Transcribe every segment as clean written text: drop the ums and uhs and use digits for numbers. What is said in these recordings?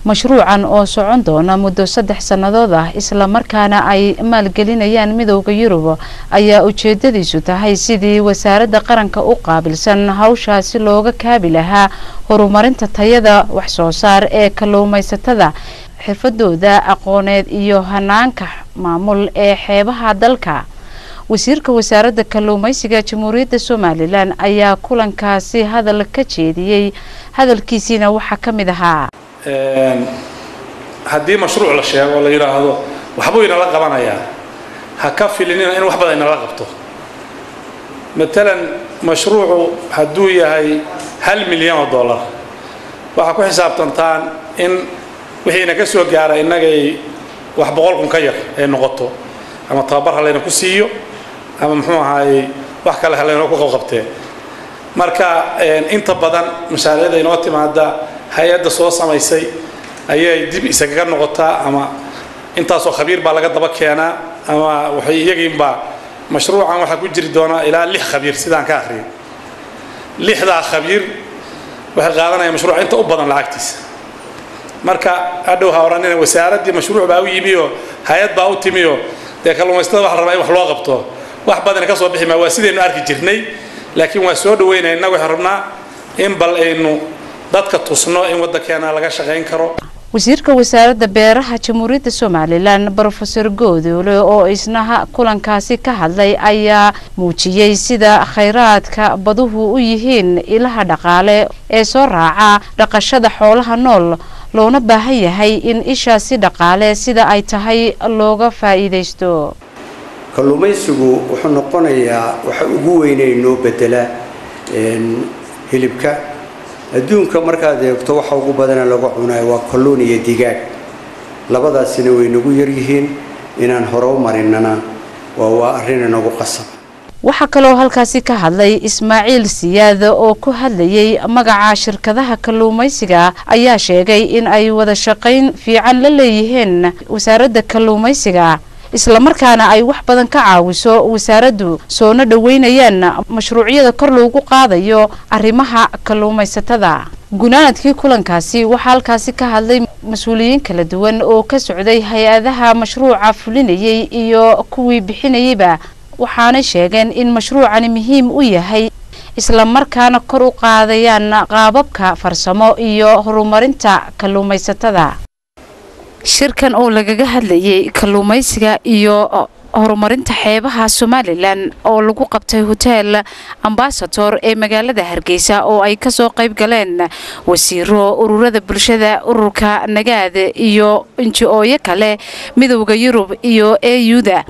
Mashruucan oo socon doona muddo 3 sannadood ah, isla markaana ay maalgelinayaan Midowda Yurub, ayaa ujeedadiisu tahay sidii wasaaradda qaranka u qaabilsan hawshaasi looga kaabi lahaa horumarinta tayada wax soo saar ee kalluumaysatada, xirfadooda aqooneed iyo hanaanka maamul ee xeebaha dalka. Wasiirka Wasaaradda Kalluumaysiga Jamhuuriyadda Somaliland ayaa kulankaasi hadal ka jeediyey, hadalkiisiina waxaa ka mid ahaa: Haddii mashruuc la sheego, la yidhaahdo waxbuu inala qabanayaa, ha ka filinina in wax badan inala qabto. Matalan, mashruucu hadduu yahay $1 milyan, waxaa ku xisaabtantaan in wixiina ka soo gaara innagay wax 100,000 ka yar ay noqoto, ama tababar ha layna ku siiyo ama muxuu ahaayey wax kale ha laynoo ku qabqabtee. Marka inta badan mashaariicda inoo timaada hay-adda soo samaysay ayay dib isagaga noqotaa, ama intaasoo khabiir baa laga daba keenaa, ama waxay iyagiinbaa. Mashruucan waxaa ku jiri doonaa ilaa lix khabiir sidaan ka akhriyay. Lixdaa khabiir waxay qaadanayaan mashruuca inta u badan lacagtiisa. Marka hadhow ha odhanina wasaaraddii mashruuc baa u yimi oo hay-ad baa u timi oo dee kalluumaysatada waxa la rabaa in wax loo qabto, wax badana ka soo bixi maa. Waa sidaynu arki jirnay, laakiin waa soo dhaweynaya. Innagu waxaan rabnaa in bal aynu dadka tusno in waddankeena laga shaqayn karo. Wasiirka Wasaaradda Beeraha Jamhuuriyadda Somaliland, Brofesor Goodoole, oo isna kulankaasi ka hadlay ayaa muujiyey sida khayraadka baduhu u yihiin ilaha dhaqaale ee soo raaca dhaqashada xoolaha nool, loona baahan yahay in ishaasi dhaqaale sida ay tahay looga faa'iidaysto. Kalluumaysigu wuxuu noqonayaa waxa ugu weynay noo bedela hilibka. Adduunka markaad eegto, waxa ugu badana lagu cunayo waa kalluun iyo digaag. Labadaasina way nagu yaryihiin, inaan hore u marinana waa arrin inagu qasab. Waxaa kaloo halkaasi ka hadlay Ismaaciil Siyaad oo ku hadlayay magaca shirkadaha kalluumaysiga, ayaa sheegay in ay wada shaqayn fiican la leeyihiin wasaaradda kalluumaysiga, islamarkaana ay wax badan ka caawiso wasaaraddu, soona dhoweynayaan mashruucyada kor loogu qaadayo arrimaha kalluumaysatada. Gunaanadkii kulankaasi waxaa halkaasi ka hadlay mas-uuliyiin kala duwan oo ka socday hay-adaha mashruuca fulinayay iyo kuwii bixinayeyba, waxaanay sheegeen in mashruucani muhiim u yahay, islamarkaana kor u qaadayaan qaababka farsamo iyo horumarinta kalluumaysatada. Shirkan oo lagaga hadlayay kalluumaysiga iyo horumarinta xeebaha Somaliland oo lagu qabtay Hotel Ambassador ee magaalada Hargeysa, oo ay kasoo qayb galeen wasiiro, ururada bulshada, ururka Nagaad iyo NGO-yo kale, Midowda Yurub iyo AU-da,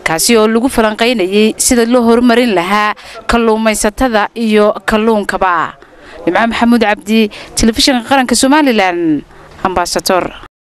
kaasi oo lagu falanqaynayay sida loo horumarin lahaa kalluumaysatada iyo kalluunkaba. Nimco Maxamuud Cabdi, Telefishinka Qaranka Somaliland, Ambassador.